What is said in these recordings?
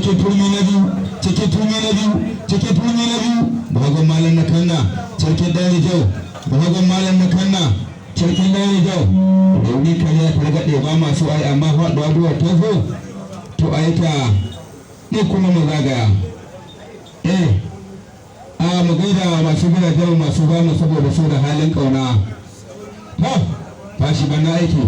Cikin turmi na biyu, cikin turmi na biyu, cikin turmi na biyu. Bahagon Malam na Kanna, Sarkin ɗan Rijau. Bahagon Malam na Kanna, Sarkin ɗan Rijau. Rauni kariya targaɗe ba masu ai, amma faɗuwa duwa ta zo to ai ta ne kuma mu zagaya. A mu gaida masu gidajen masu bamu saboda su da halin ƙauna. To tashi bana aiki.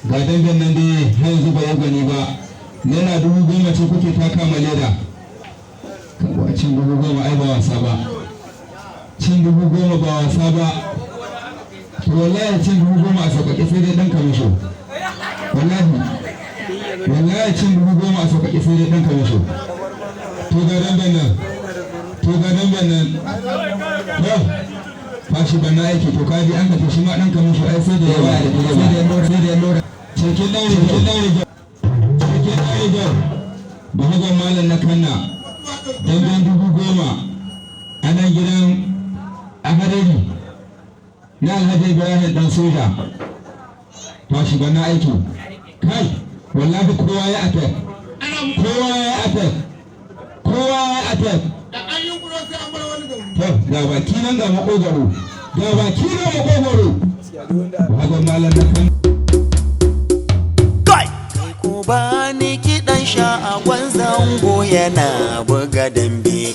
Ga damben nan dai har yanzu ba ya gwani ba. ₦10,000 ce kuke taka ma leda. A cin 10,000 ai ba wasa ba. Cin 10,000 ba wasa ba. To wallahi cin 10,000 a sauƙaƙe sai dai ɗan kamisho. Wallahi, wallahi cin 10,000 a sauƙaƙe sai dai ɗan kamisho. To ga damben nan, to ga damben nan. To fashi bana aiki. To kaji an ka shi ma ɗan kamisho ai sai da yawa da sai da ya lora, sai da ya lora. Cikin ɗan rijau, ɗan rijau, cikin ɗan rijau. Bahagon Malam na Kanna, damben 10,000 a nan gidan Ahadari na Alhaji Ibrahim Dan Soja. Fashi bana aiki. Kai, wallahi kowa ya attack, kowa ya attack, kowa ya attack. To ga baki nan, ga makogaro, ga baki nan makogaro. Bahagon Malam na Kanna. Kai ku bani kiɗan Sha'agon Zango yana buga dambe.